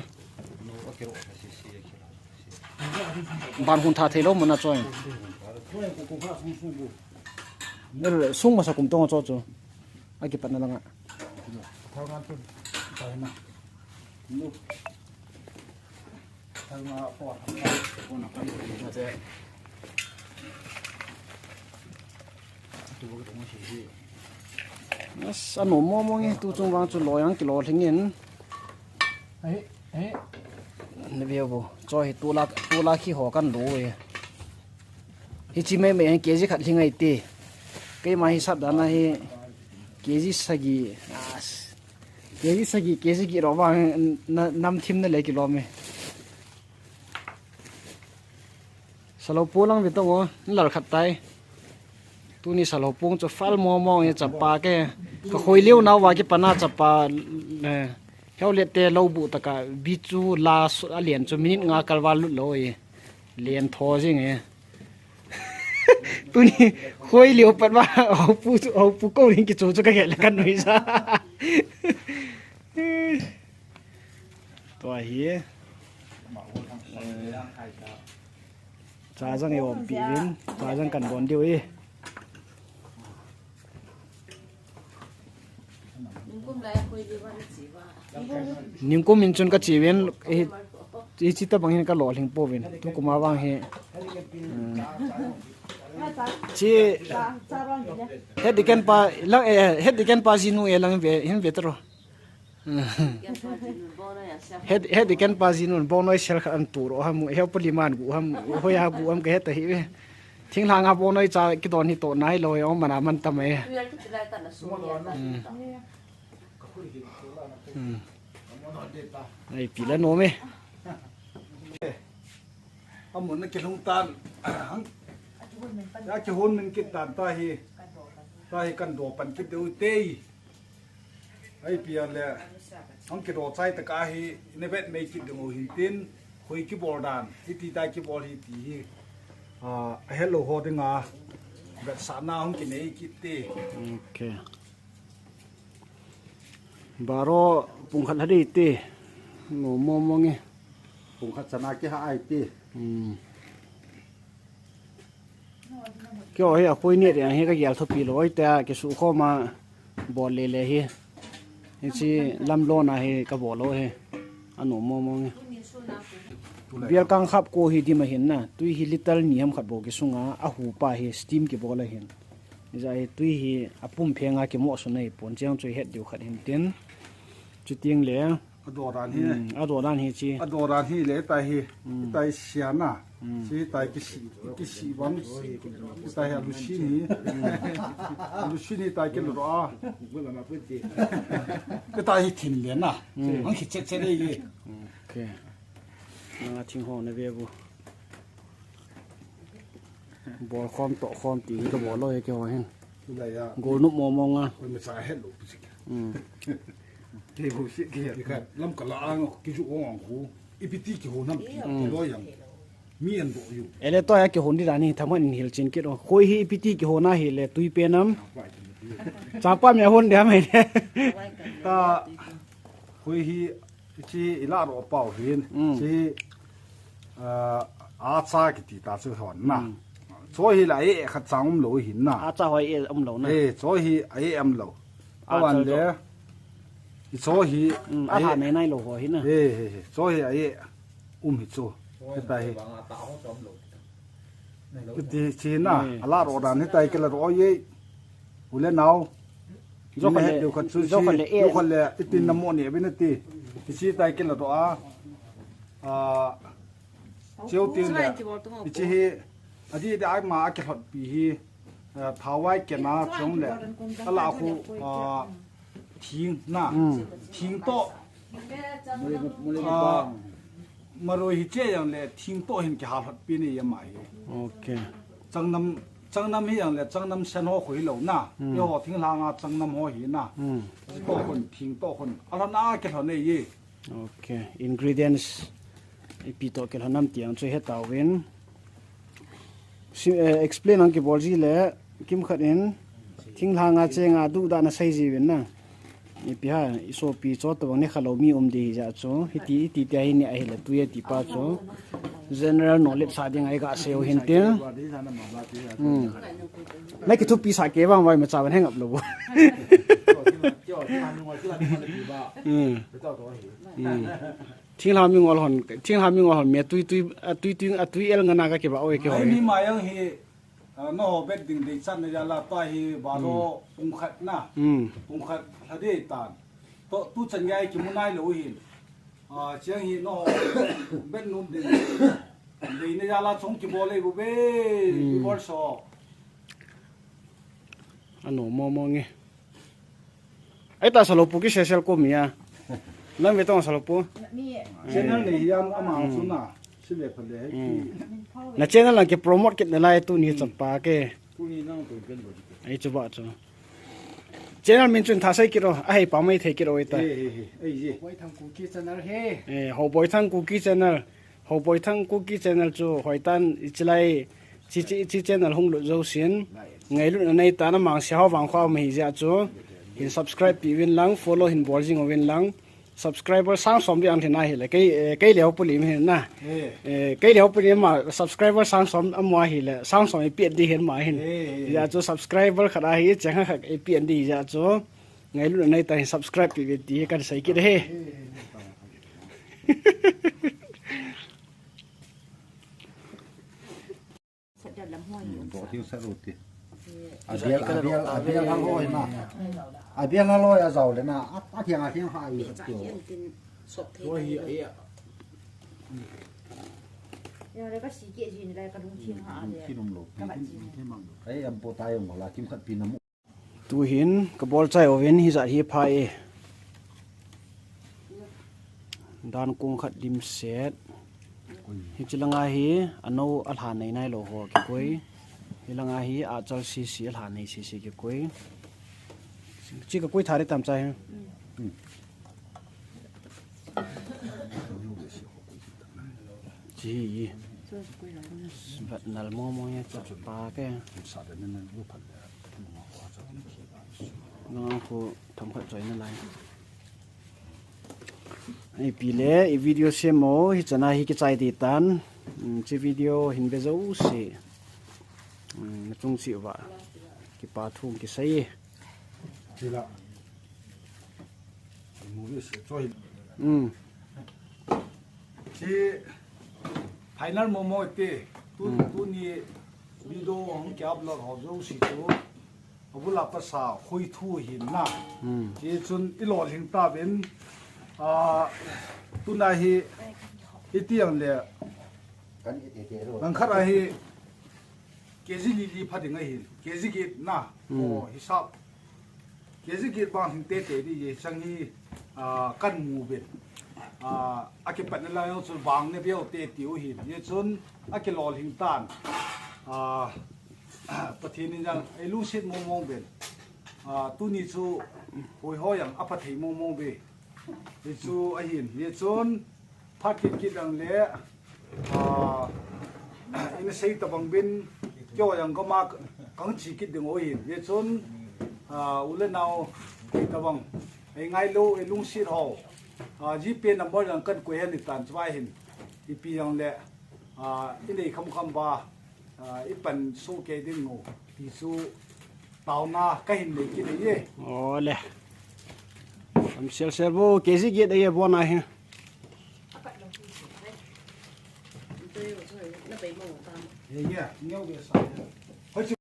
Ban hun tha theilou mun a choi. Sung masa kum tong a cho chu. A kipatna langa. As, anom mong mong e, tu chung vang chu loi ang kilolhing in. Na ve u, cho hi tula, tula khi ho kan lo e. Hichi mai mai K G khat lhing ahi ti. Keima hi sap dan a hi K G sagi. As. K G sagi, K G gi ro vang na, nam thim na le kilom e. Salou pu lang ve tong o, lal khat tai. Tuni salou pung chu fal mong mong e chapa ke. Ka khoi liu nau va kipana chapa, eh, heu le te lou bu taka bi chu la su-, a lian chu minute nga kalval lut lou e. Lian tho jing e. Tuni khoi liu pat va, au pu chu, au pu ko ring ki chu chu ka gel kan nui sa. Tua hi. Cha jang i om pi vin, cha jang kan bon diu i. Ningkum in chun ka chi vin, i, i chi ta bang hin ka lo hling po vin. Tu kuma vang hi. Hmm. Chi, het di ken pa, lang, eh, het di ken pa jinu e lang ve, hin ve tro. Het, het di ken pa jinu, bonoi sel khat an tu ro ham, heu pali man gu ham, hoiya gu ham ka het ta hi ve. Thinglhang a bonoi cha kidon hi to nai lo, hoi, o mana man ta mai. Hmm. Hmm. Ai, pi la nom e. Amun na kilhung tan. Hang. Ya kihon min kit tan ta hi. Ta hi kan do pan kit deu te. Ai pia le, hang kido chai taka hi, ina vet mei kit ding u hin tin, hui kibol dan, hiti tai kibol hi ti hi, ah, a het lou ho dinga, vetsahna hung kinei kit te. Ok. Baro pung khat lha dei te, nom mong mong e. Pung khat chana kihah ai te. Hmm. Keiho hi a khoi nit jeng hi ka gel thupi lou, oi, tia kisukhom a bol le le hi. Hichi lam lona hi ka bol lou hi. Anom mong mong hi. Bial kang khap ko hi dim ahin na. Tui hi litre ni ham khat bou kisunga, a hu pa hi steam kibol ahin. Hijeh hi tui hi a pum phenga kimoh sun ahi pon, chiang chu i het diu khat hin tin. Chuteng le, Adoran hi. Hmm, adoran hi chi. Adoran hi le tai hi. Hmm. Tai siana. Hmm. Si tai kisi, kisi bang. Tai hi alusin hi. Alusin hi tai kilo a. Tai hi thin le na. Hmm. Ang hi che che le ye. Okay. Nanga thing ho na ve bu. Bol khom toh khom ti hi kabol lou hi keiho hin. Golnop mong mong a. Koi macha het lou pi sik. Hmm. Kei ho sik kei. Kei khat lam kala ang kiju ong ang khu. Ipi ti kihon ham ti lou yang. Mi an do yu. Ele toh a kihon di dan hi thaman in hilchen kit o. Koi hi ipi ti kihon a hile tui pen am. Chapa mi a hon dia mai de. Ta koi hi Hiche i lah roh pau hin. Mm. Hiche, ah, acha kiti ta chu hon na. Mm. Chu hi la e khat chang um lou hin na. Acha hoi e um lou na. Eh, chu hi a e um lou. Acha avan le. Chu. Hiche hi. Mm, a e. Ha nei nai lou ho hin na. Eh, eh, eh. Chu hi a e um hi chu. Hita hi. Kiti chi na. Mm. A lah roh dan hitai kila roh ye. U le nau. Zo khat le, deu khat chu zo khat le, e. Zo khat le, itin na mo ni, abin ati. Isi tai kila to a. A, cheu tin le. Ichi hi, adi de ai ma a kilhot pi hi. A, thawai kena chong le. Ala khu, a, thing na. Mm. Thing to. A, maroi hi che yang le, thing to hin kihal hot pi ni ya ma hi. Okay. Changnam, changnam hi yang le, changnam sen ho khu hi lou na. Hmm. Yo ho thinglhang a changnam ho hi na. Hmm. To khun, thing to khun. Ala na ke lhon nei ye. Okay. Ingredients. Ipi to ke lhon nam tiang chu he tawin. Si, eh, explain ang kibol ji le, kimkhat in, thinglhang a cheng a duh dan a sei ji vin na. Ipi ha, i sopi cho to bang ne khalou mi um di hi ja chu. Hiti, hiti ti a hi ni a hi la tui a ti pa chu. General knowledge sa ding a i ga sei u hin tin. Hmm. Na kithupi sa ke bang vai ma cha ban hang up lou. Hmm. Hmm. Thinglhang mi ngol hon, thinglhang mi ngol hon, me tui tui, a tui tui, a tui el ngana ka kiba oi ke hoi. Ai mi ma yang hi, ah, no bet ding ding chan na ya la ta hi ba lo pung khat na. Hmm. Pung khat la de tan. To tu chan ngai ki mu nai lou hin. Ah, chiang hi no bet num ding. Dei na ya la chong ki bol le bu be. Hmm. Ki bol so. Ano mo mo nge. Ai ta salopu ki sesel ko mi a. Lam ve tong salopu. Channel nei hiam ama chu na. Sile phale hai ki. Na channel lang ke promote kit na lai tuni chapa ke. Tuni nang tu pen bo. Ai chu ba chu. Channel min chun thasei kit ro. Ahei pa mai thei kit ro ita. Ei, ei, ei, ei, ei. Boi Thang Kuki channel he. Eh, Ho Boi Thang Kuki channel. Ho Boi Thang Kuki channel chu hoitan ichilai chi, chi, chi channel hung lut jousen. Ngailutna neitan amang sia ho vang kho ma hi jeh chu. Hin subscribe pi uvin lang, follow hin bol jing uvin lang. Subscriber sang som di ang thina hi le. Kei, eh, kei leo puli mi hin na. Eh. Eh, kei leo puli ma subscriber sang som amua hi le. Sang som i pian di hin ma hin. Eh, eh, eh. Jeh chu subscriber khat a hi cheng khat i pian di jeh chu. Ngailutna neitan hin subscribe pi uvin ti kan sei kit he. Eh, eh, eh. Sat da lam hoi. Hmm, bo tiu sat ru ti. Eh. Abel, abel, abel ha loi na. Abel ha loi a jao le na. A, a thiang, a thiang ha i. Cha hian tin sop thei. Bo hi a, a. Ya le ka si ke jin lai ka lung thiang ha le. Ki lum lo. Ka ba jin. Ai, am po tai ong la kim khat pi na mu. Tuhin ka bol chai uvin hijat hi pha e. Dan kung khat dim set. Hichi langa hi ano alha nei nai lou ho kikoi. Hilanga hi achal sisi alha nei sisi kikoi. Chi ka koi thari tam chai. Chi hi. Vat nal mo mo ya cha pa ke. Nang khu tham khat choi na lai. Ipi le, i video sem mo, hi chana hi kichai di tan. Mm, chi video hin ve jo si. Mm, na chung chi uva. Kipa thung kisei. Chila. Movie se choi. Mm. Chi final mo mo te. Tu, mm, tuni video hong ki upload ho jo si chu. Abula pasa hoi thu hin na. Mm. Chi chun i lolhing ta uvin. Ah, tuna hi, hiti ang le, langkhat a hi, K G li li pha ding ahin, K G get na, hmm, o, hisap. K G get bang hin tete di ye chang hi, ah, kan mu ben. Ah, akipatna lai chu bang ne beu te tiu hin. Ye chun akilol hing tan. Ah, Pathen in jang, ei lungset mong mong ben. Ah, tuni chu hoi ho yang apha thei mong mong be. Ye chu ahin. Ye chun phat kit kit ang le, ah, ina sei tabang bin, keo yang kama kang chi kit ding o hin. Ye chun, ah, u le nau, tabang, ei ngai lo, ei lungset ho. Ah, G P number yang kan koi hen ni tan chwa hin. Ipi yang le, ah, inei kham kham ba, ah, ipan so ke ding no. Ti chu tauna ka hin nei kit ye. Ole. Am sel sel bo, K G get ye bo na he. Ye, ye, ngeu be sa.